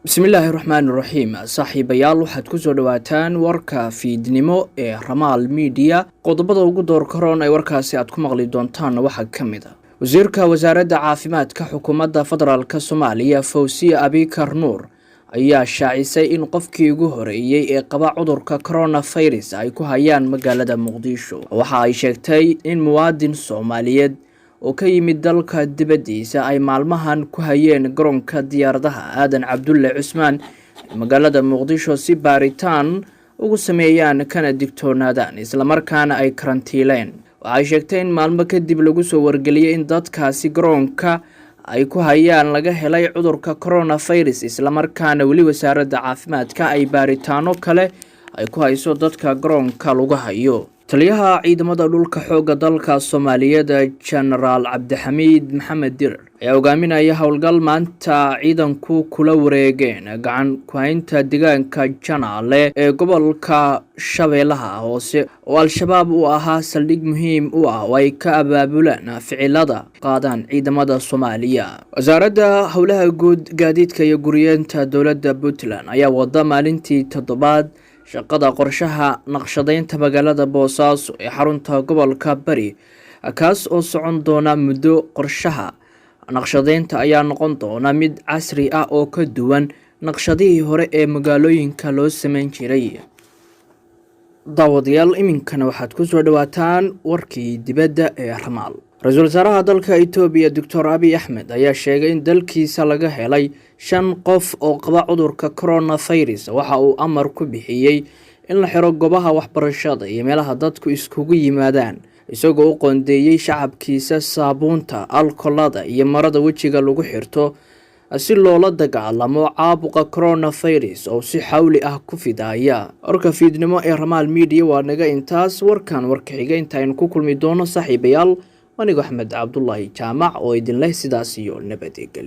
Bismillaahi raxmaani raxiim. Saaxiibayaal, waxaad kusoo dhawaataan warka fiidnimo ee Ramaal Media. Qodobada ugu doorkaroon ee warkaasi aad ku maqli doontaanna waxaa ka mid a: wasiirka wasaaradda caafimaadka xukuumadda federaalka Soomaaliya, Fawsiya Abikar Nuur, ayaa shaacisay in qofkii ugu horeeyey ee qaba cudurka coronavirus ay ku hayaan magaalada Muqdisho. Waxa ay sheegtay in muwaadin Soomaaliyeed oo ka yimid dalka dibaddiisa ay maalmahan ku hayeen garoonka diyaaradaha Aadan Cabdulle Cusmaan ee magaalada Muqdisho si baaritaan ugu sameeyaan kana digtoonaadaan, islamarkaana ay karantiileen. Waxay sheegtay in maalmo kadib lagu soo wargeliyey in dadkaasi garoonka ay ku hayaan laga helay cudurka coronavirus, islamarkaana weli wasaaradda caafimaadka ay baaritaano kale ay ku hayso dadka garoonka lagu hayo. Taliyaha ciidamada dhulka xoogga dalka Soomaaliyeed, Genaraal Cabdixamiid Maxamed Dirir, ayaa hogaaminaya howlgal maanta ciidanku kula wareegeen gacan ku-haynta deegaanka Janaale ee gobolka Shabeellaha Hoose, oo Al-Shabaab u ahaa saldhig muhiim u ah oo ay ka abaabulaan ficilada qaadaan ciidamada Soomaaliya. Wasaaradda Howlaha Guud, Gaadiidka iyo Guriyeenta dowladda Puntland ayaa wada maalintii toddobaad shaqada qorshaha naqshadeynta magaalada Boosaaso ee xarunta gobolka Bari, kaas oo socon doona muddo. Qorshaha naqshadeynta ayaa noqon doona mid casri ah oo ka duwan naqshadihii hore ee magaalooyinka loo sameyn jiray. Daawadayaal, iminkana waxaad kusoo dhawaataan warkii dibadda ee Ramaal. Ra-iisul wasaaraha dalka Itoobiya, Doctor Abiy Axmed, ayaa sheegay in dalkiisa laga helay shan qof oo qaba cudurka coronavirus. Waxa uu amar ku bixiyey in la xiro goobaha waxbarashada iyo meelaha dadku iskugu yimaadaan, isagoo u qoondeeyey shacabkiisa saabuunta, alkolada iyo marada wejiga lagu xirto si loola dagaalamo caabuqa coronavirus oo si xawli ah ku fidaya. Warka fiidnimo ee Ramaal Media waa naga intaas. Warkan warka xiga intaaynu ku kulmi doono, saaxiibayaal, anigo Axmed Cabdulaahi Jaamac oo idin leh sidaas iyo nabadgelyo.